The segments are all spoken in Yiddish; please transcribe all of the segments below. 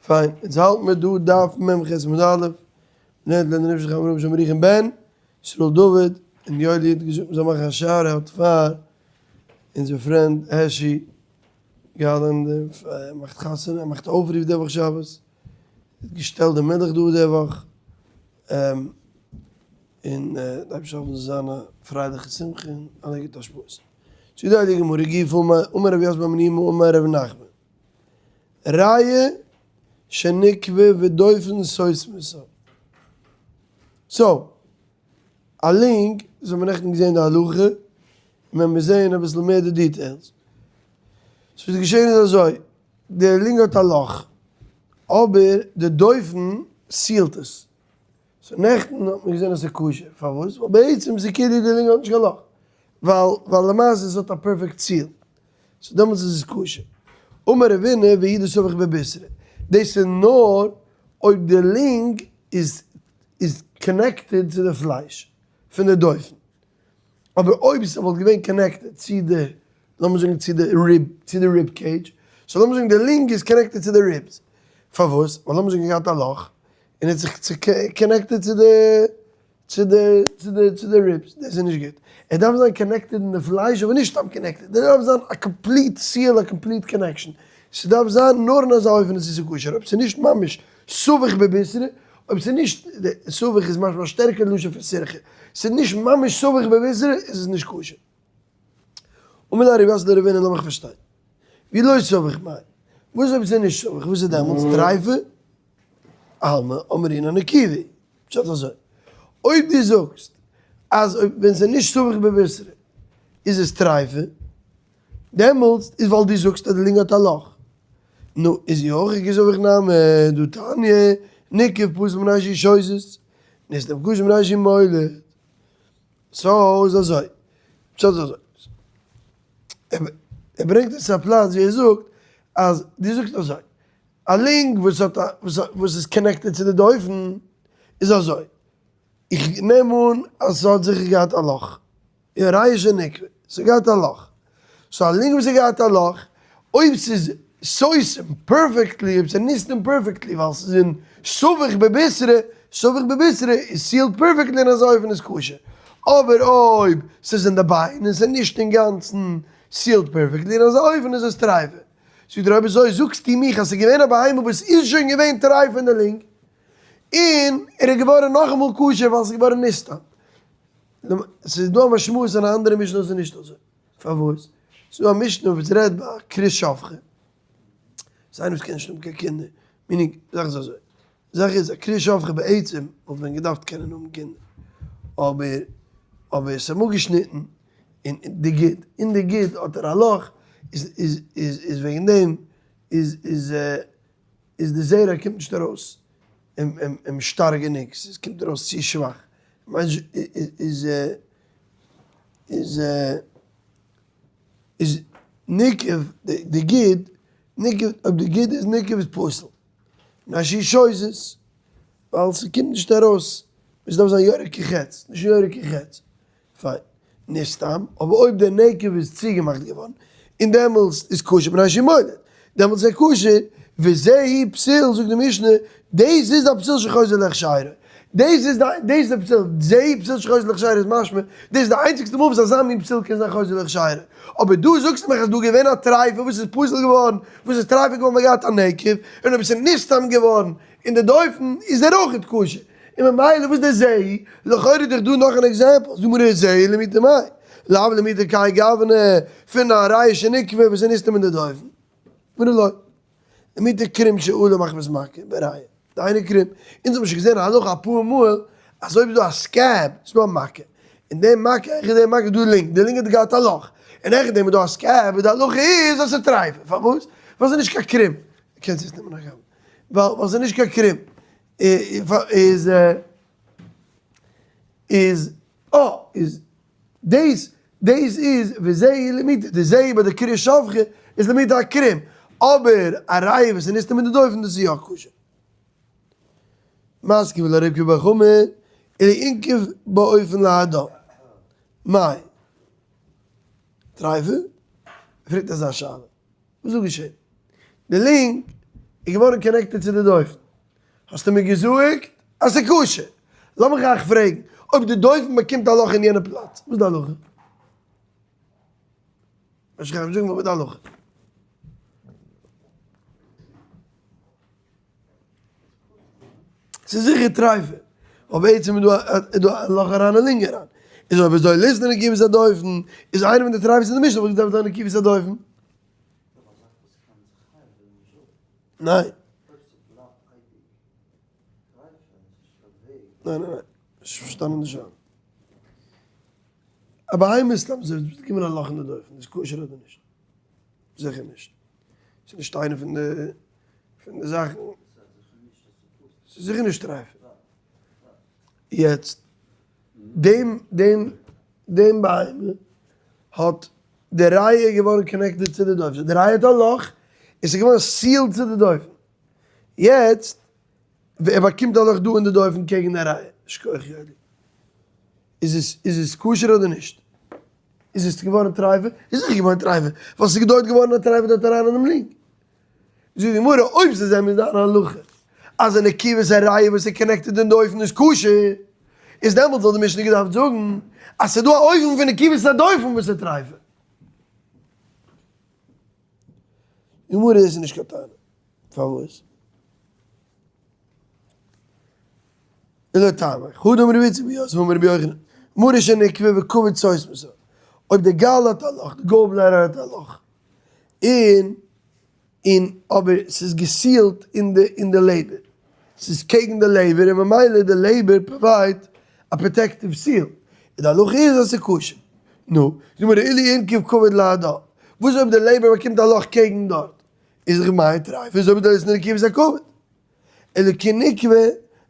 פיין, יעצט האלט מיר דא דף מ ח עמוד א', מ'לערנט לענ ד נפש חיים רבי שמריכן בן ישראל דוד, און יואלי האט געזאגט מ'זאל מאכן א shout out פאר אונזער friend העשי גאלאנד, ער מאכט חתונה, ער מאכט אויפרוף די וואך שבת, ער האט געשטעלט די מילך דא די וואך, און די אייבערשטער זאל העלפן ס'זאל זיין א פרייליכע שמחה און אלע גוטע השפעות. זאגט די הייליגע גמרא, גופא אמר רבי יוסף בר מניומי אמר ר' נחמן, ריאה שניקבה ודופן סותמתה. so, א lung, דאס האבן מיר נעכטן געזען די הלכה, און ווען מיר זעען אביסל מער די details. so וואס איז געשען איז אזוי, די lung האט א לאך, אבער די דופן seal ט עס. so נעכטן האט מען געזען אז ס'איז כשר, פארוואס? ווייל בעצם ס'איז כאילו די lung האט נישט קיין לאך, ווייל ווייל למעשה עס האט א perfect seal, so דעמאלטס איז עס כשר. אמר רבינא והוא דסביך בבישרא, דאס איז נאר אויב די lung איז איז connected צו די פלייש פון די דופן, אבער אויב ס'וואלט געווען connected צו די, לאמיר זאגן צו די rib, צו די rib cage, so לאמיר זאגן די lung איז connected צו די ribs, פארוואס? ווייל לאמיר זאגן ער האט געהאט א לאך, און ער האט זיך connected צו די, צו די, צו די, צו די ribs, דאס איז נישט גוט. ער דארף זיין connected אין די פלייש, אבער נישט סתם connected, ער דארף זיין א complete seal, א complete connection. ס'דארף זיין נאר אין אזא אופן עס איז כשר, אויב ס'איז נישט ממש סביך בבישרא, אויב ס'איז נישט, סביך איז משמע א שטערקערע לשון פון סירכא, ס'איז נישט ממש סביך בבישרא, איז עס נישט כשר. אמר ליה רב יוסף לרבינא לאמיך פארשטיין, ואי לא סביך מאי? וואס אויב ס'איז נישט סביך, וואס איז דעמאלטס? טריפה? אלמא אמרינן נקיבה, פשט אזוי, אויב דו זאגסט אז אויב ווען ס'איז נישט סביך בבישרא איז עס טריפה, דעמאלטס איז ווייל דו זאגסט אז די lung האט א לאך. נו, איז אי הכי כי סביך נמי, דהא תניא, ניקב פסול מפני שהוא שותת, נסתם כשר מפני שהוא מוליד. so איז אזוי, פשט איז אזוי, ער ברענגט עס צו א פלאץ ווי ער זאגט אז דו זאגסט אזוי, א lung וואס האט א וואס איז connected צו די דופן איז אזוי, איך נעם אן אז ס'האט זיכער געהאט א לאך, און ריאה שניקבה, ס'האט געהאט א לאך. so א lung וואס האט געהאט א לאך, אויב ס'איז סותם perfectly, אויב ס'איז נסתם perfectly ווייל ס'איז אין סבוך בבישרא, סבוך בבישרא איז sealed perfectly אין אזא אופן איז כשר. אבער אויב ס'איז אין די ביין און ס'איז נישט אינגאנצן sealed perfectly אין אזא אופן איז עס טרייפה. זאגט דער אויב אזוי זאגסטו מיך אז ס'איז געווען א בהמה וואס איז שוין געווען טרייף אין די lung, און ער איז געווארן נאכאמאל כשר ווייל ס'איז געווארן נסתם. ס'איז דא א משמעות אין א אנדערע משנה אז ס'איז נישט אזוי. פארוואס? ס'איז דא א משנה וואס רעדט ביי כרות שפכה. ס'איז איינער וואס קען נישט האבן קיין קינדער. meaning, די זאך איז אזוי. די זאך איז א כרות שפכה בעצם וואלט ווען געדארפט קענען האבן קינדער. אבער, אבער ס'איז אמאל געשניטן אין די גיד. אין די גיד האט ער א לאך. איז, איז, איז, איז וועגן דעם איז, איז, איז די זרע קומט נישט ארויס אים שטארק גענוג, ס'קומט ארויס צו שוואך, איז איז איז ניקב די גיד, ניקב אויב די גיד איז ניקב איז פסול, מפני שהוא שותת, ווייל ס'קומט נישט ארויס, עס דארף זיין יורה כחץ, נישט יורה כחץ. פיין, נישט סתם, אבער אויב דער נקב איז צוגעמאכט געווארן, און דעמאלסט איז כשר מפני שהוא מוליד, דעמאלטס איז ער כשר, וזהו פסול, זאגט די משנה, דאס איז א פסול שחוזר להכשרו, דאס איז די, דאס איז די פסול, זהו פסול שחוזר להכשרו איז משמע, דאס איז די איינציגסטע מאל וואס אזא מין פסול קען זיין חוזר להכשרו, אבער דא זאגסטו מיך אז דא איז געווען א טרייפה וואס איז פסול געווארן, וואס איז טרייפה געווארן ווייל געהאט א נקב, און אויב עס איז נסתם געווארן אין די דופן איז ער אויכעט כשר. און ממילא וואס דער זעהי, לכאורה איז דאך דא נאך אן example, זאג מיר זעהי למעוטי מאי, לאו למעוטי כהאי גוונא פון א ריאה שניקבה וואס איז נסתם אין די דופן, מנא לא, למעוטי קרום שעלה מחמת מכה בריאה, דהיינו קרום, אונז האבן שוין געזעהן א הלכה אפאר מאל אז אויב איז דא א scab, איז דא א מכה, און די מכה, העכער די מכה איז דא lung, די lung האט געהאט א לאך, און העכער דעם איז דא א scab, און די הלכה איז אז ס'איז טרייפה, פארוואס? ווייל ס'איז נישט קיין קרום, קענסט עס נעמען אגב, ווייל ס'איז נישט קיין קרום. איז איז אה איז דאס דאס איז וזהו למעוטי די זהו ביי די כרות שפכה איז למעוטי א קרום אבער א ריאה וואס איז נסתם מיט די דופן דאס איז יא כשר. מתקיף לה רב עקיבא בר חמא אלא אינקב באופן להדא מאי טרייפה? פרעגט אזא שאלה. וואס איז דא געשען? די lung איז געווארן connected צו די דופן. האסטו מיר געזאגט אז ס'איז כשר. לאמיך אייך פרעגן, אויב די דופן באקומט א לאך אין יענע פלאץ, וואס איז די הלכה? ר' חיים, זאג מיר וואס איז די הלכה? ס'איז זיכער טרייפה, אבער בעצם איז דא א לאך אריין אין lung אריין. איז אויב אזוי ליתני נקיבת הדופן, איז איינע פון די טרייפות אין די משנה וואלט געדארפט זיין נקיבת הדופן. ניין. ניין ניין ניין, נישט פארשטאנען די שאלה. א בהמה איז סתם אזוי, עס באקומען א לאך אין די דופן, איז כשר אדער נישט? זיכער נישט. ס'איז נישט איינע פון די פון די זאכן. ס'איז זיכער נישט טרייף. יעצט, דעם דעם דעם בהמה האט די ריאה געווארן connected צו די דופן. די ריאה האט א לאך, און ס'איז געווארן sealed צו די דופן. יעצט, ער באקומט א לאך דא אין די דופן קעגן די ריאה. שכוח יואלי. איז עס איז עס כשר אדער נישט? איז עס געווארן טרייפה? איז זיכער געווארן טרייפה, ווייל ס'איז געדויערט געווארן א טרייפה דארט אריין אינעם lung. זאגט די גמרא, אויב ס'איז אמת דיין הלכה אז א נקיבת הריאה וואס איז connected אין די דופן איז כשר, איז דעמאלטס וואלט די משנה געדארפט זאגן אז ס'איז דא א אופן פון נקיבת הדופן וואס איז טרייפה. גמרא, דאס איז נישט קיין טענה. פארוואס? ולטעמיך, הא דאמר רבי יצחק בר יוסף אמר רבי יוחנן, מרה שנקבה וכבד סותמתה, אויב די gall האט א לאך, די gallbladder האט א לאך, און און אבער ס'איז גע seal ט אין די אין די לעבער, ס'איז קעגן די לעבער און ממילא די לעבער provide א protective seal, און די הלכה איז אז ס'איז כשר. נו, זאג מיר אילו אינקוב כבד להדה, וואס אויב די לעבער באקומט א לאך קעגן דארט, איז דאך מאי טרייף, איז אויב דאס איז נקיבת הכבד. אלא כי נקבה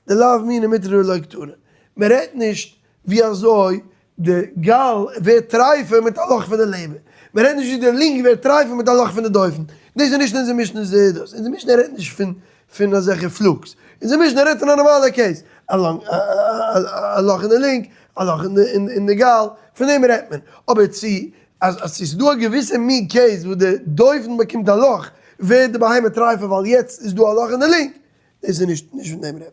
דלאו מינה מיטרא ולא קתני. מען רעדט נישט ווי אזוי די gall ווערט טרייפה מיט א לאך פון די לעבער. מען רעדט נישט ווי די lung ווערט טרייפה מיט א לאך פון די דופן. דאס איז נישט אונזער משנה זעה דאס. אונזער משנה רעדט נישט פון פון אזעלכע flukes. אונזער משנה רעדט פון א נארמאלע case. א lung א לאך אין די lung, א לאך אין די gall, פון דעם רעדט מען. אבער צו אז אז ס'איז דא א געוויסע מין case וואס די דופן באקומט א לאך, ווערט די בהמה טרייפה ווייל יעצט איז דא א לאך אין די lung, דאס איז נישט נישט פון דעם רעדט מען.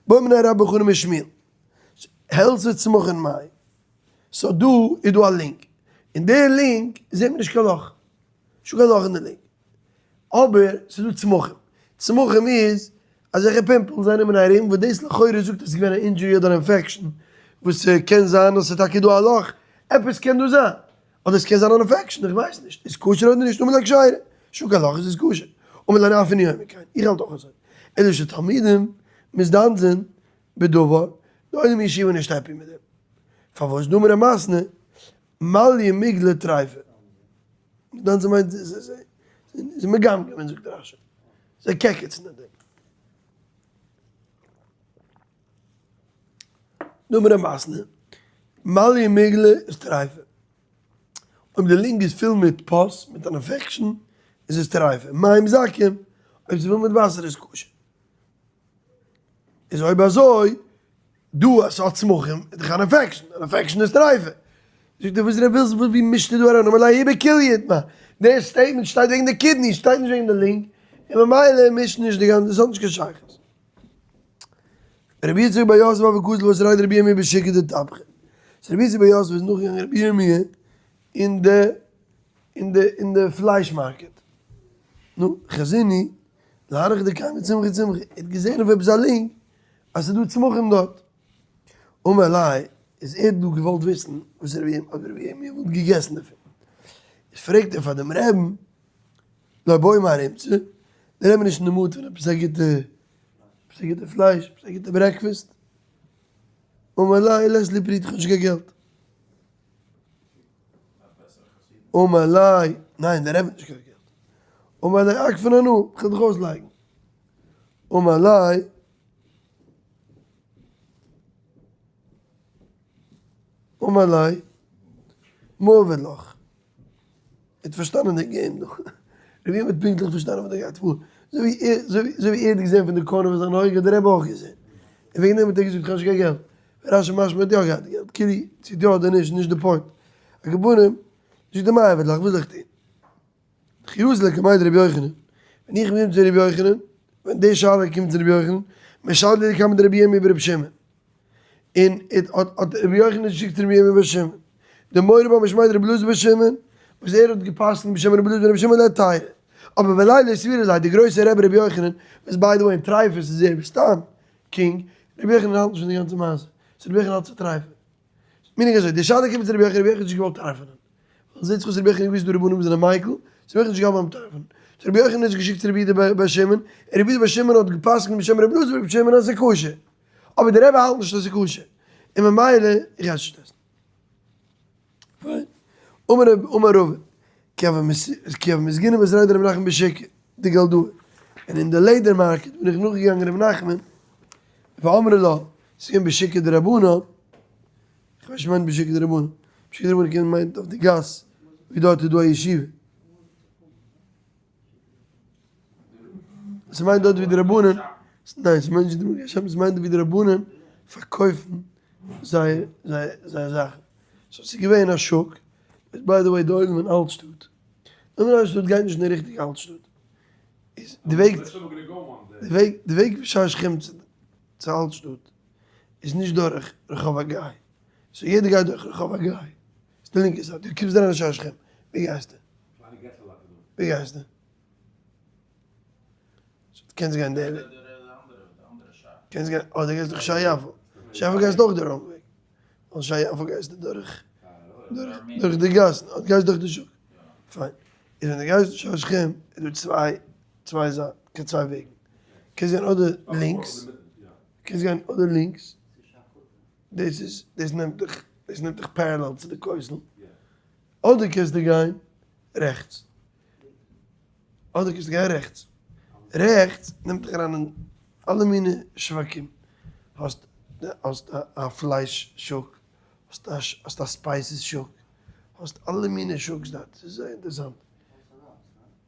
בעא מיניה רבה בר בר חנה משמואל, העלתה צמחין מאי, so דא איז דא א lung, אין די lung זעט מען נישט קיין לאך, נישטא קיין לאך אין די lung, אבער ס'איז דא צמחים, צמחים איז אזעלכע pimples זענען ארום און ארום וואס דאס לכאורה זאגט אז ס'איז געווען א injury אדער infection וואס קען זיין אז ס'איז טאקע דא א לאך, עפעס קען דא זיין, אדער ס'קען זיין אן infection איך ווייס נישט, איז כשר אדער נישט, אמר ליה כשרה, נישטא קיין לאך איז עס כשר, אמר ליה אף אני אומר כן, איך האלט אויך אזוי, אלא שתלמידים מזדנזין בדבר, די עולם אין ישיבה איז נישט happy מיט דעם, פארוואס דאמר ר' מתנה מליא מיגלא טריפה, מזדנזין מיינט זיי מגמגמ'ען זאגט רשי. זיי קעקעצן אין דעם. דאמר ר' מתנה, מליא מיגלא איז טרייפה. אויב די lung איז פול מיט pus, מיט אן infection, איז עס טרייפה. מים זכים, אויב ס'איז פול מיט וואסער איז כשר. איז אויב אזוי, דא אז ס'האט צמחים איז דאך אן infection, אן infection איז טרייפה. זאגט ער וואס ר' ווילסט ווי מישט דא אריין אמר ליה ההוא בכוליא איתמר, דער statement שטייט וועגן די kidney שטייט נישט וועגן די lung, און ממילא מישט נישט די גאנצע, ס'האט נישט קיין שייכות. רבי יצחק בר יוסף הוה קאזיל בתריה דרבי ירמי' בשוקא דטבחא. so רבי יצחק בר יוסף איז נאכגעגאנגען רבי ירמי' אין די אין די אין די פלייש market. נו, חזינהו להנך דקיימי צמחי צמחי, ער האט געזען אויף עפעס א lung אז ס'איז דא צמחים דארט. אמר ליה, איז ער דא געוואלט וויסן וואס רבי אויב רבי ירמי' וואלט געגעסן דערפון. איז פרעגט ער פאר דעם רעבן, לא בעי מר אומצא, דער רבי איז נישט אין די mood פון עפעס א גוטע, עפעס א גוטע פלייש, עפעס א גוטע breakfast. אמר ליה, לית לי פרוטה, איך האב נישט קיין געלט. אמר ליה, ניין דער רבי האט נישט קיין געלט. אמר ליה, אכפין אנא, איך וועל דיך אויסלייגן. אמר ליה, אמר ליה, מה עביד לך? ער האט פארשטאנען די game דא. רבי יואל האט פונקטליך פארשטאנען וואס דא גייט פאר. אזוי ווי ער האט געזען פון די corner פון זיין אויג האט דער רבי אויך געזען. און וועגן דעם האט ער געזאגט איך האב נישט קיין געלט. רשי משמע האט יא געהאט געלט. כאילו צו יא אדער נישט איז נישט די point. על כל פנים, זאגט ער מה עביד לך, וואס זאל איך טון? דכי אזל לקמיה דרבי יוחנן, ווען איך בין צו רבי יוחנן, ווען די שאלה קומט צו רבי יוחנן, משלי לקמיה דרבי ירמי' ברבי שמעון, און האט רבי יוחנן געשיקט צו רבי ירמי' ברבי שמעון, דמרי בה משמיה דרבי אלעזר ברבי שמעון, וואס ער האט גע'פסק'נט בשם רבי אלעזר ברבי שמעון להתירא, אבער וליה לא סבירא ליה, די גרויסע רבי רבי יוחנן, וואס by the way אין טרייפות איז ער סתם king, רבי יוחנן האלט נישט פון די גאנצע מעשה, so רבי יוחנן האלט ס'איז טרייפה. meaning אזוי, די שאלה קומט צו רבי יוחנן, רבי יוחנן האט נישט געוואלט טרפה'נען. ווייל זעט זיך אויס רבי יוחנן האט געוואוסט די רבנים זענען מיקל, so רבי יוחנן האט נישט געהאלטן ביים טרפה'נען. so רבי יוחנן האט עס געשיקט צו רבי יהודה בר שמעון, און רבי יהודה בר שמעון האט גע'פסק'נט בשם רבי אלעזר ברבי שמעון אז ס'איז כשר. אבער דער רבי האלט נישט אז ס'איז כשר. און ממילא, איך גיי נישט עסן. פיין. אמר רב אמר רבא, כי הוה מזגינא בתריה דרבי נחמן בשוקא דגלדאה. און אין די leather market בין איך נאכגעגאנגען רבי נחמן, ואמרי לה, ס'איז געווען בשוקא דרבנן, איך ווייס נישט מיינט בשוקא דרבנן, בשוקא דרבנן קען מיינט אויף די גאס ווי דארט איז דא א ישיבה. ס'מיינט דארט ווי די רבנן, ניין ס'מיינט נישט די רבנן, ס'מיינט ווי די רבנן פארקויפן זייער זייער זאכן. so ס'איז געווען א שוק, by the way די עולם אין אלט שטאט, די עולם אין אלט שטאט גייט נישט אין די ריכטיגע אלט שטאט, איז די וועג, די וועג, די וועג פון שער שכם צו אלט שטאט איז נישט דורך רחוב הגיא, so יעדער גייט דורך רחוב הגיא, איז די לינקע זייט, דו קומסט אריין אין שער שכם, ווי גייסטו? ווי גייסטו? קענסט גיין די וועג. קענסט גיין, אדער גייסט דורך שער יפו. שער יפו גייסטו אויך די wrong וועג. ווייל שער יפו גייסטו דורך, דורך די גאסן, אדער גייסט דורך די שוק. פיין. איז ווען דו גייסט שער שכם, איז דא צוויי, צוויי זייטן, צוויי וועגן. קענסט גיין אדער לינקס, קענסט גיין אדער לינקס, דאס איז, דאס נעמט דיך, דאס נעמט דיך parallel צו די כותל. אדער קענסטו גיין רעכטס. אדער קענסטו גיין רעכטס. רעכטס נעמט דיך אריין אין אלע מיני שווקים. האסט האסט א פלייש שוק, האסט א האסט א spices שוק, האסט אלע מיני שוks דארט. ס'איז זייער אינטערעסאנט.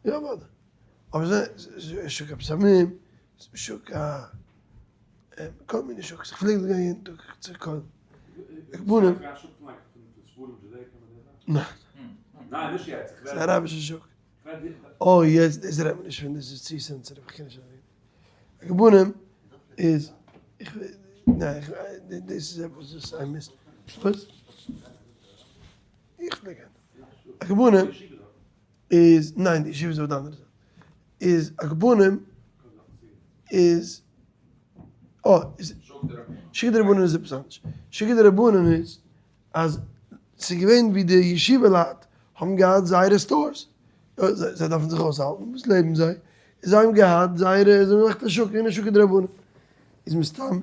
יא אוודאי. אבער שוק הבשמים, שוק ה. כל מיני שוks. איך פלעג דארט גיין יעדן טאג צו קויפן. ניין. ס'איז א אראבישע שוק. אוי יעצט דאס רעדט מען נישט פון דאס איז צו sensitive איך קען נישט אזוי על כל פנים איז איך ניין איך דאס איז עפעס וואס I miss וואס? איך פלעג גיין על כל פנים איז ניין די ישיבה איז אויף די אנדערע זייט איז על כל פנים איז אה איז שוק דרבנן איז עפעס אנדערש שוק דרבנן איז אז ס'איז געווען ווי די ישיבה לייט האבן געהאט זייערע stores, זיי דארפן זיך אויסהאלטן, וואס לעבן זיי? זיי האבן געהאט זייערע, זיי האבן געמאכט א שוק, און א שוקא דרבנן. איז מסתם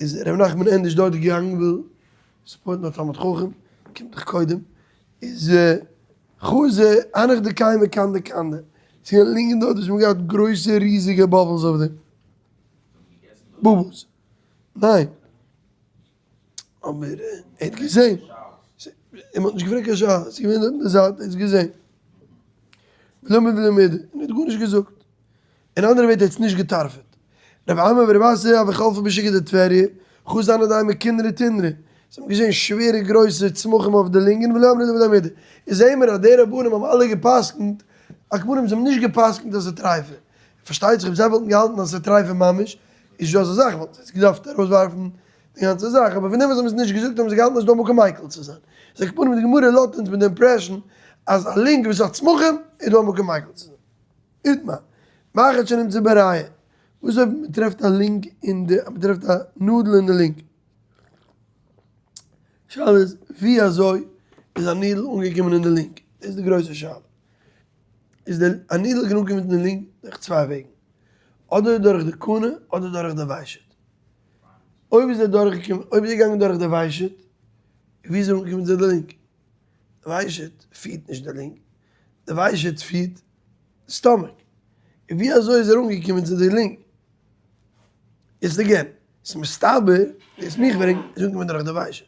איז ר' נחמן ענדערש דארט געגאנגען וויל support ן א תלמיד חכם, קומט דאך קודם, איז חזו הנך דקיימי קנדא קנדא, ס'איז געווען לינגען דארט וואס מ'האט געהאט גרויסע ריזיגע bubbles אויף דעם, bubbles, ניין. אבער ער האט געזען, אים האט נישט געפרעגט קיין שאלה, ס'איז געווען דארט אין די זייט, ער האט עס געזען. ולא אמר ולא מידי, און ער האט גארנישט געזאגט. אין אנדערע ווערטער, ער האט עס נישט געטארפעט. רבי אמי ורבי אסי הוו חלפי בשוקא דטבריה, חזו הנך דקיימי קונדרי טונדרי. זיי האבן געזען שווערע גרויסע צמחים אויף די לינגען, ולא אמרי ולא מידי. איז זעהן מיר אז די רבנים האבן אלע גע'פסק'נט, על כל פנים זיי האבן נישט גע'פסק'נט אז ס'איז טרייפה. פארשטייט זיך אויב זיי וואלטן געהאלטן אז ס'איז טרייפה ממש, איז נישטא אזא זאך, וואלטן זיי עס געדארפט ארויסווארפן די גאנצע זאך, אבער פון דעם וואס זיי האבן עס נישט געזאגט האבן זיי געהאלטן אז ס'איז דא מקום מיקל צו זיין. איז על כל פנים די גמרא לאזט אונז מיט די impression אז א לונג וואס האט צמחים איז דא א מקום מיקל צו זיין. איתמר, מחט שנמצא בריאה, וואס אויב מ'טרעפט א לונג אין די, מ'טרעפט א נאדל אין די לונג? שאלה איז ווי אזוי איז א needle אנגעקומען אין די לונג? דאס איז די גרויסע שאלה. איז די א needle אנגעקומען אין די לונג דורך צוויי וועגן, אדער דורך די קנה אדער דורך די ושט. אויב איז ער דורכגעקומען, אויב איז ער געגאנגען דורך די ושט, ווי איז ער אנגעקומען צו די לונג? די ושט פירט נישט די לונג, די ושט פירט די stomach. און ווי אזוי איז ער אנגעקומען צו די לונג? איז again, ס'איז מסתבר, דאס מיך ברענגט, איז אנגעקומען דורך די ושט.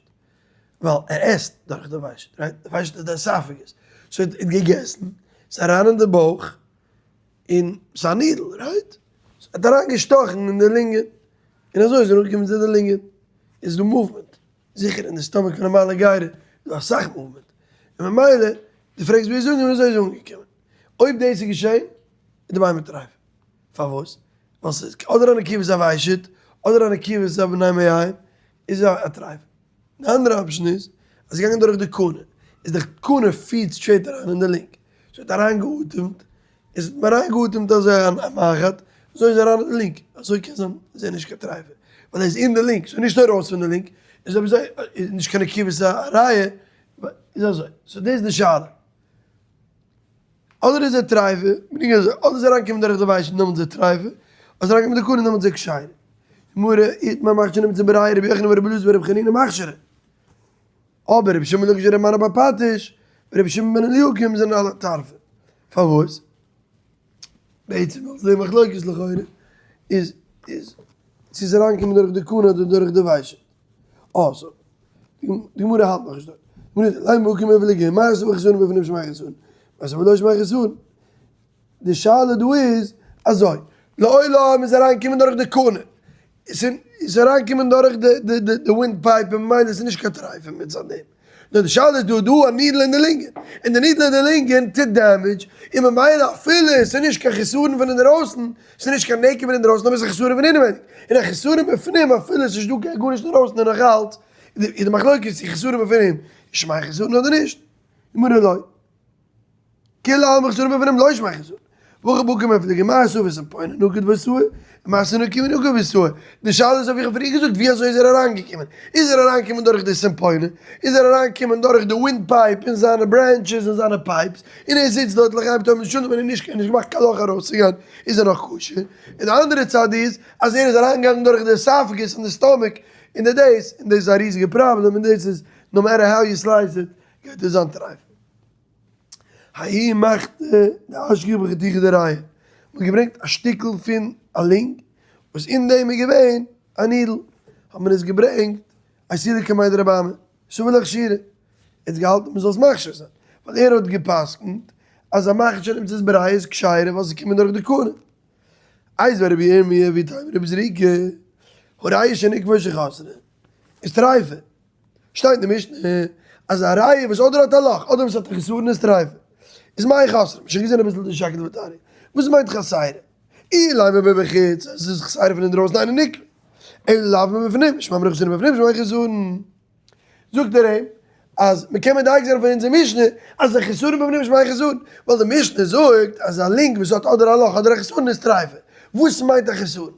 ווייל ער עסט דורך די ושט, right? די ושט איז די esophagus. so ער האט געגעסן, ס'איז אריין אין די בויך, און ס'איז א needle, right? ער האט אריין געשטאכן אין די לונגען, און אזוי איז ער אנגעקומען צו די לונגען. איז דא movement, זיכער אין די stomach פון א מעלה גרה איז דא אסאך movement, און ממילא, דו פרעגסט ווי איז אנגעקומען, אזוי איז אנגעקומען. אויב דאס איז געשען, איז די בהמה טרייף. פארוואס? ווייל ס'איז אדער א נקיבה איז א ושט, אדער א נקיבה איז א בני מעיים, איז א טרייף. די אנדערע option איז, אז ס'איז געגאנגען דורך די קנה, איז די קנה feed straight אריין אין די lung. ס'האט אריינגעאטעמט, עס האט אריינגעאטעמט אזוי א מחט, אזוי איז אריין אין די lung. אזוי קען זיין איז ער נישט קיין טרייפע, ווייל ער איז אין די lung, ס'איז נישט ארויס פון די lung, איז אויב אזוי איז נישט קיין נקיבה ס'איז א ריאה, איז אזוי. so דאס איז די שאלה. אדער איז ער טרייפע, אדער איז ער אריינגעקומען דורך די ושט און דעמאלטס איז ער טרייפע, אדער איז אריינגעקומען מיט די קנה און דעמאלטס איז ער כשרה. גמרא, איתמר מכשיר נמצא בריאה רבי יוחנן ורבי אלעזר ורבי חנינא מכשירין. אבער רבי שמעון לקיש ורבי מני בר פטיש ורבי שמעון בן אליקים זענען אלע טרפה. פארוואס? בעצם אלס די מחלוקת לכאורה איז איז צו ס'איז אריינגעקומען דורך די קנה אדער דורך די ושט. אה so די גמרא האלט נאכנישט דארט. די גמרא זאגט לימא בהא קמיפלגי מר סבר חסרון בפנים שמיה חסרון מר סבר לא שמיה חסרון. די שאלה דא איז אזוי, לעולם איז אריינגעקומען דורך די קנה, עס איז אריינגעקומען דורך די wind pipe און ממילא איז נישט קיין טרייפה מצד דעם. נאר די שאלה איז דא דא א needle אין די לונגען, און די needle אין די לונגען טוט damage, און ממילא אפילו עס איז נישט קיין חסרון פון אינדערויסן, עס איז נישט קיין נקב פון אינדערויסן אבער עס איז א חסרון פון אינעווייניג, און א חסרון בפנים אפילו עס איז נישט דא קיין גארנישט אינדערויסן איז נאך אלץ איז די מחלוקת צו חסרון בפנים איז שמיה חסרון אדער נישט. גמרא לא. כולי עלמא חסרון בפנים לא שמיה חסרון. והכא בהא קמיפלגי מר סבר סמפונא נקט ואתאי, ומר סבר נקיבה נקבה ואתאי. די שאלה איז אויף איך האב פריער געזאגט ווי אזוי איז ער אריינגעקומען? איז ער אריינגעקומען דורך די סמפונא? איז ער אריינגעקומען דורך די wind pipe און זיינע branches און זיינע pipes און ער זיצט דארט לחיים טובים לשלום און ער נישט נישט געמאכט קיין לאך ארויסצוגיין איז ער נאך כשר? און די אנדערע צד איז אז ער איז אריינגעגאנגען דורך די esophagus און די stomach און די דאס און דאס איז א ריזיגע פראבלעם און דאס איז no matter how you slice it גייט עס זיין טרייף. ההיא מחתא דאשגח בחתיכה דריאה, מ'האט געברענגט א שטיקל פון א lung וואס אין דעם איז געווען א needle, האט מען עס געברענגט אייתוה לקמיה דרבי אמי, סבר לאכשורי, ער האט געהאלטן מ'זאל עס מכשיר זיין, ווייל ער האט גע'פסק'נט אז א מחט שנמצאת בריאה איז כשרה ווייל ס'איז געקומען דורך די קנה. איתיביה רבי ירמיה ואיתימא רבי זריקא, הריאה שניקבה שחסרה, איז טריפה. שטייט אין די משנה אז א ריאה וואס אדער האט א לאך אדער וואס האט א חסרון איז טרייפה. איז מאי חסרה? מ'האט שוין געזען אביסל די שקלא וטריא. וואס מיינט חסרה? אילימא מבחוץ אז עס איז חסרה פון אינדרויסן אינו נקבה. אלא לאו מבפנים, שמע מינה חסרון מבפנים שמיה חסרון. זאגט ער אים אז מ'קען מדייק זיין פון אונזער משנה אז א חסרון מבפנים שמיה חסרון. ווייל די משנה זאגט אז א lung וואס האט אדער א לאך אדער א חסרון איז טרייפה. וואס מיינט א חסרון?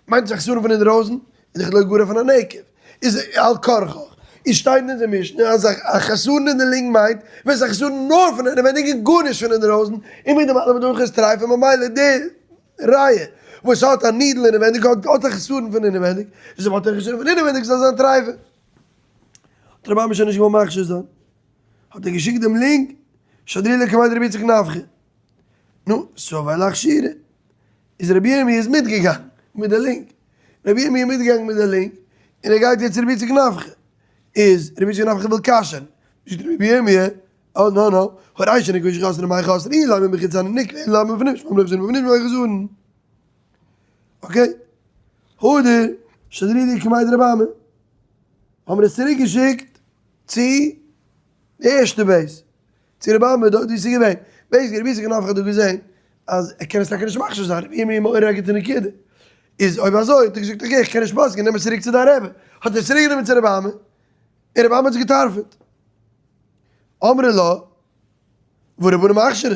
מיינט זיך חסרון פון אינדרויסן, איז דאך לא גרע פון א נקב, איז על כרחך, איז שטייט אין אונזער משנה אז א חסרון אין די lung מיינט ווען ס'איז א חסרון נאר פון אינעווייניג און גארנישט פון אינדרויסן, און מיט דעם אלעם איז דא הלכות טרייפה ממילא די ריאה וואס האט א needle אינעווייניג האט א חסרון פון אינעווייניג, איז אויב האט ער א חסרון פון אינעווייניג זאל זיין טרייפה. האט רבי אמי שוין נישט געוואלט מכשיר זיין, האט ער געשיקט דעם lung, שדרוה לקמיה דרבי יצחק נפחא, נו, סבר לאכשורי. איז רבי ירמי' איז מיטגעגאנגען מיט די lung, רבי ירמי' איז מיטגעגאנגען מיט די lung, און ער גייט יעצט צו רבי יצחק נפחא, איז רבי יצחק נפחא וויל כשר'ן, זאגט רבי ירמי', אה נא נא, הריאה שנקבה שחסרה מאי חסרה אילימא מבחוץ אינה נקבה אלא לאו מבפנים שמע מינה חסרון מבפנים שמיה חסרון. okay, הדר שדרוה לקמיה דרבי אמי, האבן מיר עס צוריק געשיקט צו די ערשטע base, צו רבי אמי דארט ווי עס איז געווען, basically רבי יצחק נפחא האט דא געזען אז ער קען עס טאקע נישט מכשיר זיין, רבי ירמי' מעורר א גוטע נקודה, איז אויב אזוי האט ער געזאגט okay איך קען נישט פסק'ענען נעם עס צוריק צו דיין רבי, האט ער עס צוריק גענומען צו רבי אמי, און רבי אמי האט עס געטרפ'עט. אמרי לה, והא רבנן מכשירי.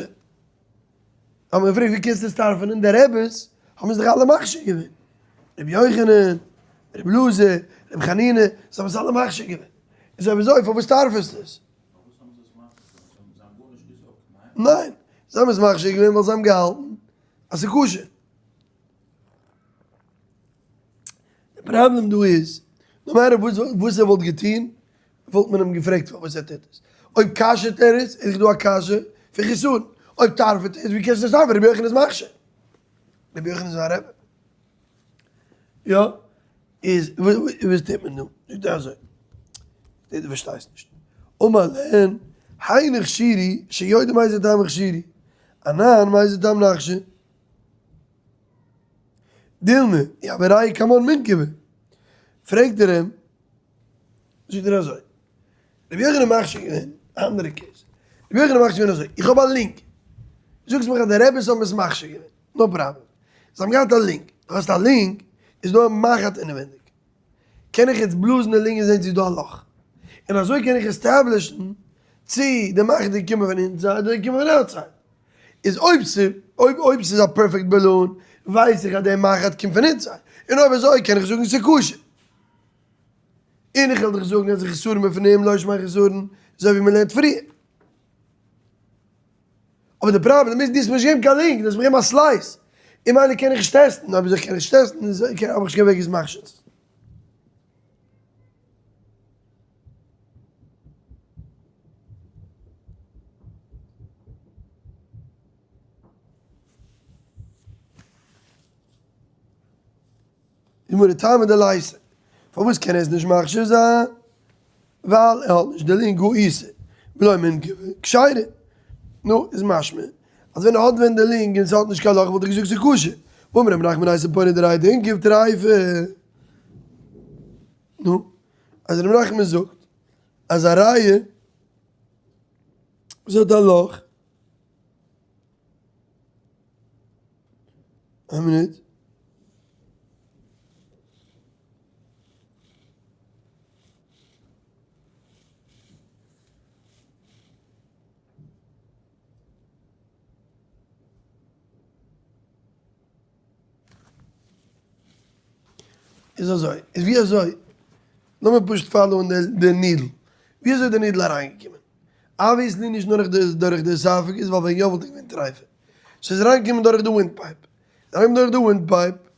האט מען געפרעגט ווי קענסטו עס טרפ'ענען, די רעבעס האבן עס דאך אלע מכשיר געווען, רבי יוחנן, רבי אלעזר, רבי חנינא, זיי האבן עס אלע מכשיר געווען, איז אויב אזוי פארוואס טרפ'עסטו עס? פארוואס האבן זיי עס מכשיר געווען? זיי האבן גארנישט געזאגט, ניין? ניין, זיי האבן עס מכשיר געווען ווייל זיי האבן געהאלטן אז ס'איז כשר. די פראבלעם דא איז, no matter וואס ער וואלט געטון, וואלט מען אים געפרעגט פארוואס ער טוט עס. אויב כשר'ט ער עס, איז דאך דא א קשיא פון חיסרון. אויב טרפ'ט ער עס, ווי קענסטו עס טרפ'ען? רבי יוחנן איז מכשיר. רבי יוחנן איז זיין רבי. יא, איז וואס טוט מען דא? זאגט ער אזוי, דו פארשטייסט נישט. אמר להן, הן הכשירו שיודעים מאיזה טעם הכשירו, אנן מאיזה טעם נכשיר. דילמא, אי הוה ריאה קמן מינקבא. פרעגט ער אים, זאגט ער אזוי, רבי יוחנן מכשיר געווען א אנדערע case, רבי יוחנן מכשיר געווען אזוי, איך האב א lung. זאגסט מיך אז די רעביס האבן עס מכשיר געווען, no problem. זיי האבן געהאט א lung, דו האסט א lung, איז דא א מחט אינעווענדיג. קען איך יעצט בלאזן די lung און זען צו איז דא א לאך. און אזוי קען איך establish ן צו די מחט איז געקומען פון inside אדער געקומען פון outside. איז אויב ס'איז אויב אויב ס'איז א perfect balloon ווייס איך אז די מחט קומט פון inside. און אויב אזוי קען איך זאגן ס'איז כשר. און איך וועל דיך זאגן אז חסרון בפנים לא שמיה חסרון אזוי ווי מ'לערנט פריער. אבער די פראבלעם איז דו האסט מיר נישט געגעבן קיין lung, דו האסט מיר געגעבן א slice, און ממילא קען איך נישט test ן, אויב אזוי קען איך נישט test ן איז האב איך נישט קיין וועג עס מכשיר צו זיין. גמרא טעמא דליתא, פארוואס קען ער עס נישט מכשיר זיין? ווייל ער האט נישט די lung הא איתא ולא מינכבא כשרה. נו, איז משמע אז ווען ער האט ווען די lung און ס'האט נישט קיין לאך וואלט ער געזאגט ס'איז כשר. והאמר רב נחמן האי ספונא דרייא דאינכב טריפה. נו, אז רב נחמן זאגט אז א ריאה וואס האט א לאך, איין מינוט. איז אזוי, איז ווי אזוי, לאמיר פשוט follow ען די needle, ווי אזוי איז די needle אריינגעקומען? Obviously נישט נאר דורך די esophagus ווייל ווען יא וואלט ער געווען טרייפה. ס'איז אריינגעקומען דורך די wind pipe. איז אריינגעקומען דורך די wind pipe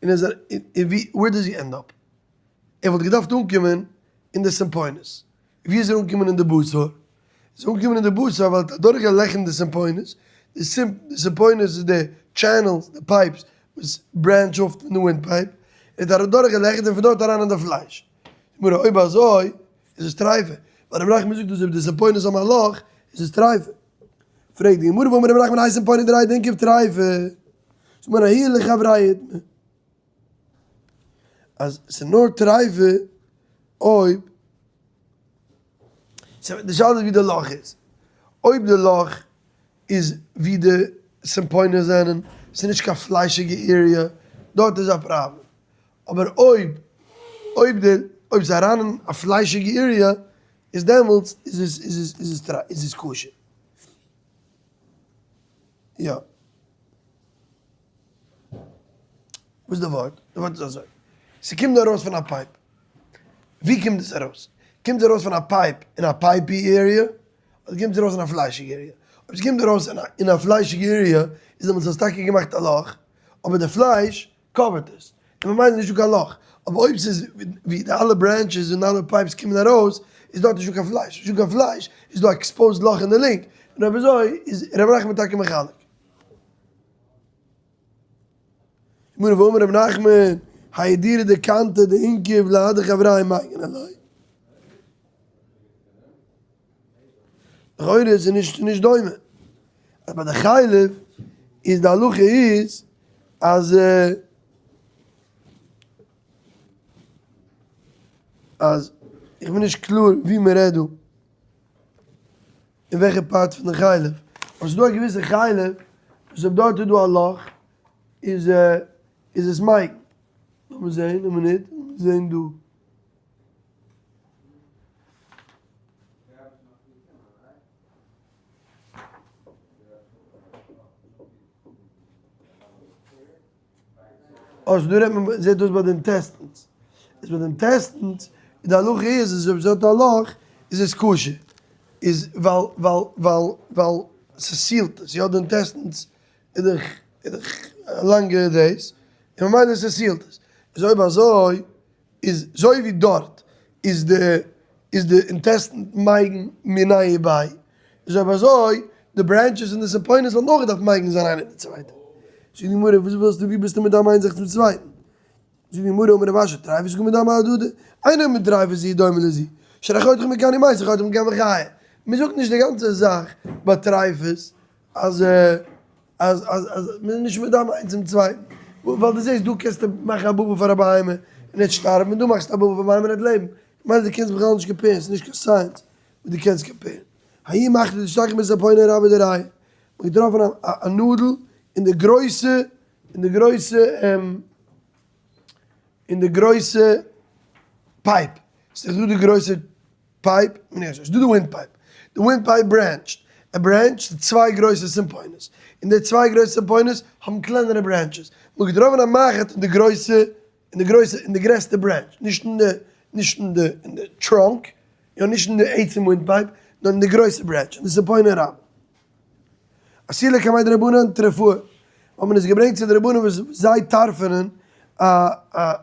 און איז און ווי where does he end up? ער וואלט געדארפט אנקומען אין די סימפוינעס. ווי איז ער אנגעקומען אין די בשר? איז אנגעקומען אין די בשר ווייל ער האט אדורכגעלעכערט די סימפוינעס. די סימפוינעס איז די channels, די pipes וואס branch off פון די wind pipe. ער האט אדורכגעלעכערט און פון דארט אריין אין די פלייש. גמרא, אויב אזוי איז עס טרייפה, ווייל רבי נחמן זאגט אז אויב די סימפוינעס האבן א לאך איז עס טרייפה. פרעגט די גמרא והאמר רבי נחמן האי סימפונא דרייא דאינכב טריפה, זאגט מען ההיא לחבריה איתמר אז ס'איז נאר טרייפה אויב די שאלה איז ווי די לאך איז, אויב די לאך איז ווי די סימפוינעס זענען, ס'איז נישט קיין פליישיגע area, דארט איז א פראבלעם, אבער אויב אויב די אויב ס'איז אריין אין א פליישיגע area איז דעמאלטס איז עס איז עס איז עס איז עס כשר. יא. וואס איז די ווארט? די ווארט איז אזוי. ס'קומט ארויס פון א pipe. ווי קומט עס ארויס? קומט עס ארויס פון א pipe אין א pipey area? אדער קומט עס ארויס אין א פליישיגע area? אויב ס'קומט ארויס אין א פליישיגע area איז דעמאלטס האסט טאקע געמאכט א לאך, אבער די פלייש cover ט עס, און ממילא נישט דא קיין לאך, אבער אויב ס'איז ווי די אלע branches און אלע pipes קומען ארויס, איז דארט נישט דא קיין פלייש, נישט דא קיין פלייש, איז דא א exposed לאך אין די lung, און אויב אזוי איז ר' נחמן טאקע מחלק. גמרא והאמר ר' נחמן, האי דירא דקנתא דאינכב להדי חברייא מייגן עילויה. לכאורה איז נישט נישט דומה. אז ביי די חלב איז די הלכה איז אז אז איך בין נישט קלאר ווי מען רעדט דא אין וועלכע part פון די חלב, אבער ס'איז דא א געוויסע חלב וואס אויב דארט איז דא א לאך איז איז עס מייגן. לאמיר זעהן א מינוט, לאמיר זעהן דא. אז דא רעדט מען זעט אויס ביי די intestines, איז ביי די intestines די הלכה איז אז אויב ס'האט א לאך איז עס כשר, איז ווייל ווייל ווייל ווייל ס' seal ט עס, יא די intestines איז דאך איז דאך א לאנגע דאס, און ממילא ס' seal ט עס, איז אויב אזוי איז זוי ווי דארט איז די איז די intestine מייגן מיניה וביה, איז אויב אזוי די branches און די סימפוינעס וואלטן אויך געדארפט מייגן זיין איינער די צווייטע. זאגט די גמרא וואס ווילסטו ווי ביסטו מדמה איין זאך צום צווייטן? זאגט די גמרא אמר רב אשי טריפות קא מדמי אהדדי, אינה טריפה זו דומה לזו, שהרי חותך מכאן ומת וחותך מכאן וחי, מען זאגט נישט די גאנצע זאך ביי טריפות אז אז אז אז מען איז נישט מדמה איינס צום צווייטן, ווייל דו זעסט דא קענסטו מאכן א באבע פאר א בהמה און ער וועט שטארבן און דא מאכסטו א באבע פאר א בהמה און ער וועט לעבן, כ'מיין דו קענסט בכלל נישט compare ן, ס'איז נישט קיין science וואס דו קענסט compare ן. האי מחט דאשתכח בספונא רבה דרייא. מ'האט געטראפן א נאדל אין די גרויסע, אין די גרויסע, אין די גרויסע pipe. ס'איז דא די גרויסע pipe, ס'איז דא די wind pipe. די wind pipe branched. ער branched צו צוויי גרויסע סימפאונעס. און די צוויי גרויסע סימפאונעס האבן קלענערע branches. מ'האט געטראפן א מחט אין די גרויסע, אין די גרויסע, אין די גרעסטע branch. נישט אין די, נישט אין די, אין די trunk, יא נישט אין די עצם wind pipe, נאר אין די גרויסע branch, אין די סימפאונע רבה. אתאי לקמיה דרבנן טריפוה, האט מען עס געברענגט צו די רבנים וואס זיי טרפ'ענען א א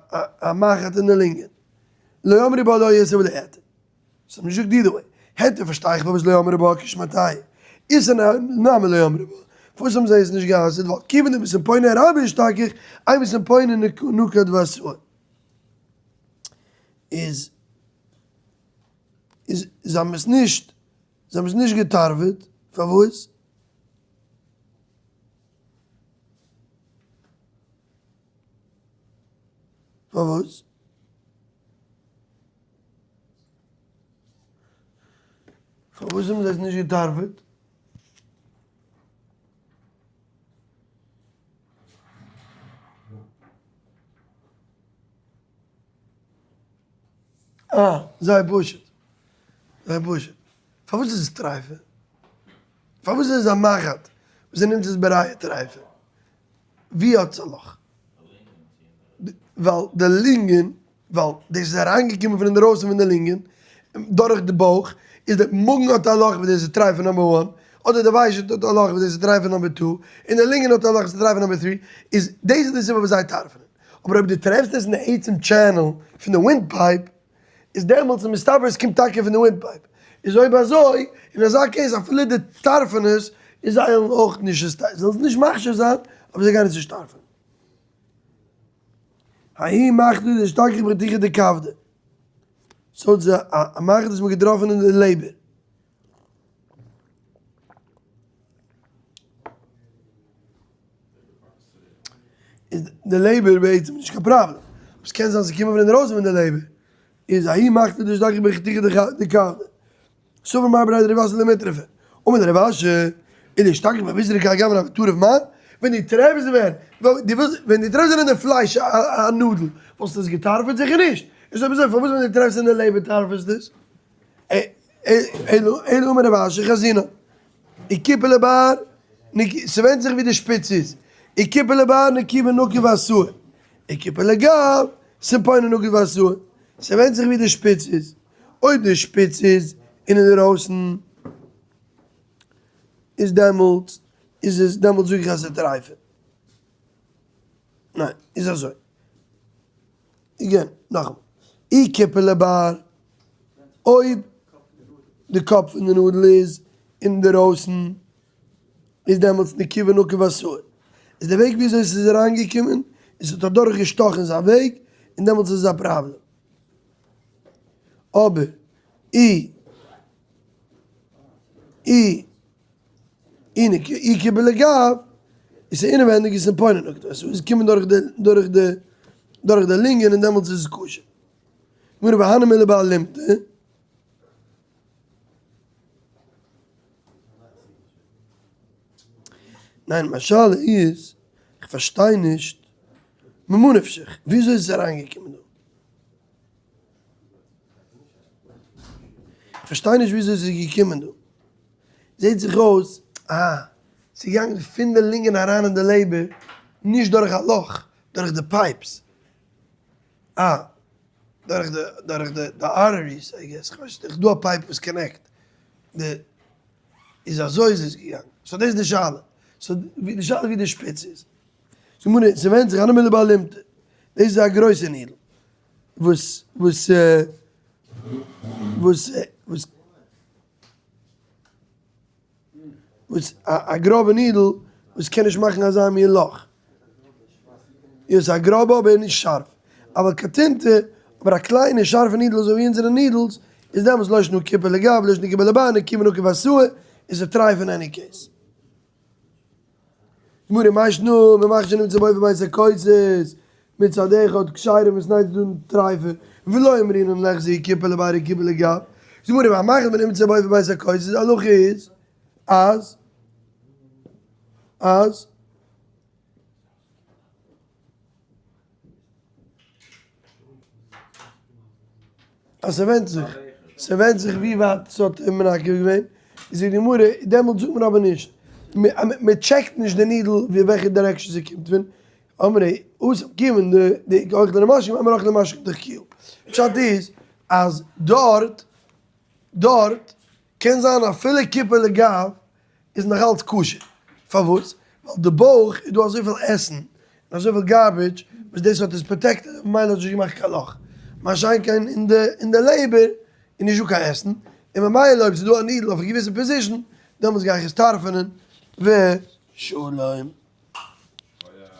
א מחט אין די לונגען. לא אמרי בה לא איסור ולא היתר. ס'האט נישט געזאגט די די וועי. היתר פארשטיי איך פארוואס לא אמרי בה כשמתאי. איסור נמי לא אמרי בה. פארוואס האבן זיי עס נישט גע'אסר'ט? ווייל כיוון דבסימפונא רבה אשתכח, אין בסימפונא נקוד ואסור. איז איז זיי האבן עס נישט זיי האבן עס נישט געטארוועט, פארוואס? פארוואס? פארוואס האבן זיי עס נישט געטארוועט? אה, זייער פשוט. זייער פשוט. פארוואס איז עס טרייפה? פארוואס איז עס א מחט וואס ער נעמט עס בראיה טרייפה? ווי האט עס א לאך? ווייל די לונגען, ווייל דאס איז אריינגעקומען פון אינדערויסן פון די לונגען, דורך די בויך, איז די מאגן האט א לאך וואס דאס איז טרייפה number one, אדער די ושט האט א לאך וואס דאס איז טרייפה number two, און די לונגען האט א לאך וואס איז טרייפה number three, איז דאס איז די סיבה וואס זיי טרפ'נען. אבער אויב דו טרעפסט עס אין די עצם channel פון די wind pipe, איז דעמאלטס איז מסתבר עס קומט טאקע פון די wind pipe. איז אויב אזוי, אין אזא case אפילו די טרפ'נעס איז זיי וועלן אויך נישט עס זיי זאלן עס נישט מכשיר זיין, אבער זיי גייען עס נישט טרפ'נען. ההיא מחטא דאשתכח ברתיחא דכבדא. סאו איז א מחט וואס מ'האט געטראפן אין די לעבער. איז די לעבער בעצם נישט קיין פראבלעם, אבער ס'קען זיין ס'קומט פון אינדרויסן פון די לעבער, איז ההיא מחטא דאשתכח ברתיחא דכבדא. סבר מר בריה דרב אשי למיטרפה, אמר ליה רב אשי, אי דאשתכח בבישרא כהאי גוונא הוה טריף מר, ווען דו טרעפסט ווען, דו ווילסט, ווען דו טרעפסט אין די פלייש א נאדל, וואלסטו עס געטארפעט? זיכער נישט! איז אויב אזוי פארוואס ווען דו טרעפסט אין די לעבער טארפעסטו עס? אלא אמר רב אשי חזינא, אי כיפא לבר, ס'ווענדט זיך ווי די שפיץ איז, אי כיפא לבר נקיבה נקיב ואתאי, אי כיפא לגב סימפונא נקיב ואתאי, ס'ווענדט זיך ווי די שפיץ איז, אויב די שפיץ איז אין אינדערויסן איז דעמאלטס איז עס דעמאלטס זאג איך אז ס'איז טרייפה. ניין, איז אזוי. again, נאכאמאל. אי כיפא לבר, אויב די קאפ פון די נאדל איז אינדערויסן, איז דעמאלטס נקיבה נקיב ואתאי. איז די וועג וויאזוי ס'איז אריינגעקומען, און ס'האט אדורך געשטאכן זיין וועג, און דעמאלטס איז עס א פראבלעם. אבער אי אי אי כיפא לגב, איז ס'אינעווענדיג איז סימפונא נקיב ואתאי, איז קומען דורך די דורך די דורך די לונגען און דעמאלטס איז עס כשר. גמרא והני מילי באלימתא. ניין מיין שאלה איז, איך פארשטיי נישט, ממה נפשך, וויאזוי איז עס אריינגעקומען דא? איך פארשטיי נישט וויאזוי עס איז געקומען דא. זעט זיך אויס, אה, ס'איז געגאנגען פון די לונגען אריין אין די לעבער, נישט דורך א לאך, דורך די pipes. אה, דורך די, דורך די די arteries I guess, כ'ווייס נישט, דא א pipe וואס connect די, איז אזוי איז עס געגאנגען. so דאס איז די שאלה. so די שאלה ווי די שפיץ איז. ס'ווענדט זיך, הני מילי באלימתא. דאס איז א גרויסע needle. וואס וואס וואס וואס וואס א גראבע needle וואס קען נישט מאכן אזא מין לאך. איז א גראבע אבער נישט שארף. אבל קטינתא, אבער א קליינע שארפע needle אזוי ווי אונזערע needles, איז דעמאלטס לא שנא כיפא לגב לא שנא כיפא לבר נקיבה נקיב ואתאי, איז ער טרייף אין any case. גמרא מאי שנא, ממחט שנמצאה באופי בית הכוסות, מצד אחד כשרה מתנייתא דא טרייפה, ולא אמרינן ליחזי כיפא לבר כיפא לגב. גמרא ממחט שנמצאה באופי בית הכוסות, די הלכה איז אז. אז. אז ס'ווענדט זיך, ס'ווענדט זיך ווי ווייט ס'האט מנקר געווען, זאגט די גמרא, דעמאלטס זאגט מען אבער נישט, מען check ט נישט די needle ווי וועלכע direction ס'קומט פון, אמרי התם כיון דאיכא אוכלין ומשקין אימא אוכלין ומשקין דחקוה, פשט איז אז דארט, דארט קען זיין אפילו כיפה לגב איז נאך אלץ כשר. פארוואס? ווייל די בויך איז דא אזויפיל עסן און אזויפיל garbage וואס דאס האט עס protected און ממילא האט עס נישט געמאכט קיין לאך. מה שאין כן אין די אין די לעבער איז נישט דא קיין עסן און ממילא אויב ס'איז דא א needle אויף א געוויסע position דעמאלטס גיי איך עס טרפ'ענען ושלום.